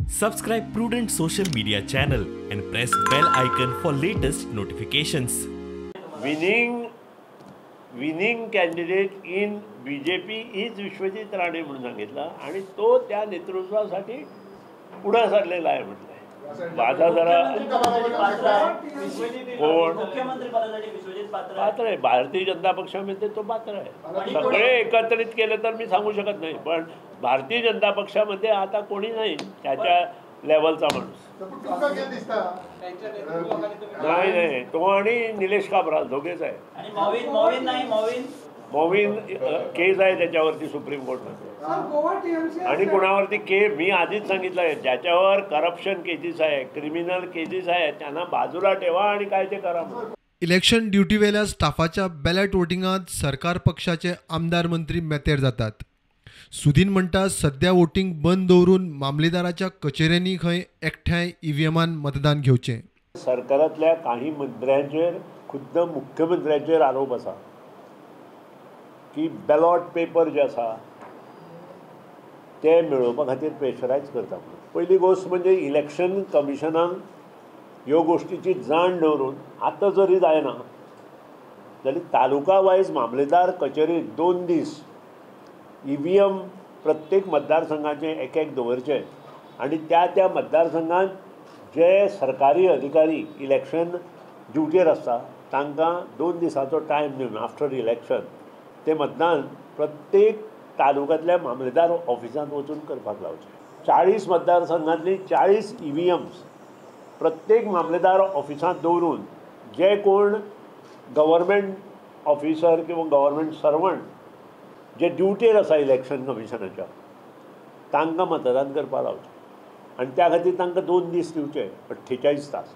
Subscribe Prudent Social Media channel and press bell icon for latest notifications. Winning candidate in BJP is Vishwajit Rane म्हणून सांगितलं आणि तो त्या नेतृत्वासाठी पुढे सरलेला आहे म्हटलंय. माझा जरा कोण पात्र आहे, भारतीय जनता पक्षामध्ये तो पात्र आहे. सगळे एकत्रित केले तर मी सांगू शकत नाही, पण भारतीय जनता पक्षामध्ये आता कोणी नाही त्याच्या लेवलचा माणूस. नाही नाही, तो आणि निलेश काब्राल दोघेच आहे. मॉविन केस आहे त्याच्यावरती सुप्रीम कोर्टमध्ये, आणि कोणावरती के मी आधीच सांगितलं आहे, ज्याच्यावर करप्शन केसेस आहे, क्रिमिनल केसेस आहे, त्यांना बाजूला ठेवा आणि काय ते करा. इलेक्शन ड्युटीवेल्या स्टाफाच्या बॅलेट वोटिंगात सरकार पक्षाचे आमदार मंत्री मेतेर जातात. सुदीन म्हणटा सध्या वोटिंग बंद दवरून मामलेदाराच्या कचेऱ्यांनी खंय एकठांय ईव्हीएमान मतदान घेवचें. सरकारांतल्या काही मंत्र्यांचेर, खुद्द मुख्यमंत्र्यांचेर आरोप आसा की बॅलॉट पेपर जे आसा ते मेळोवपा खातीर प्रेशरायज करता म्हणून. पयली गोश्ट म्हणजे इलेक्शन कमिशनान ह्यो गोश्टीची जाण दवरून आतां जरी जायना जाल्यार तालुका वायज मामलेदार कचेरीत 2 दीस ईव्हीएम प्रत्येक मतदारसंघाचे एक एक दवरचे आणि त्या त्या मतदारसंघात जे सरकारी अधिकारी इलेक्शन ड्युटीर आसता तांकां 2 दिसांचो टायम दिवन आफ्टर इलेक्शन ते मतदान प्रत्येक तालुक्यांतल्या मामलेदार ऑफिसांत वचून करपाक लावचें. 40 मतदारसंघांतली 40 ईव्हीएम्स प्रत्येक मामलेदार ऑफिसांत दवरून जे कोण गव्हर्मेंट ऑफिसर किंवा गव्हर्मेंट सर्वंट जे ड्युटीर आसा इलेक्शन कमिशनाच्या तांकां मतदान करपाक लावचें आनी त्या खातीर तांकां 2 दीस दिवचे, 48 तास.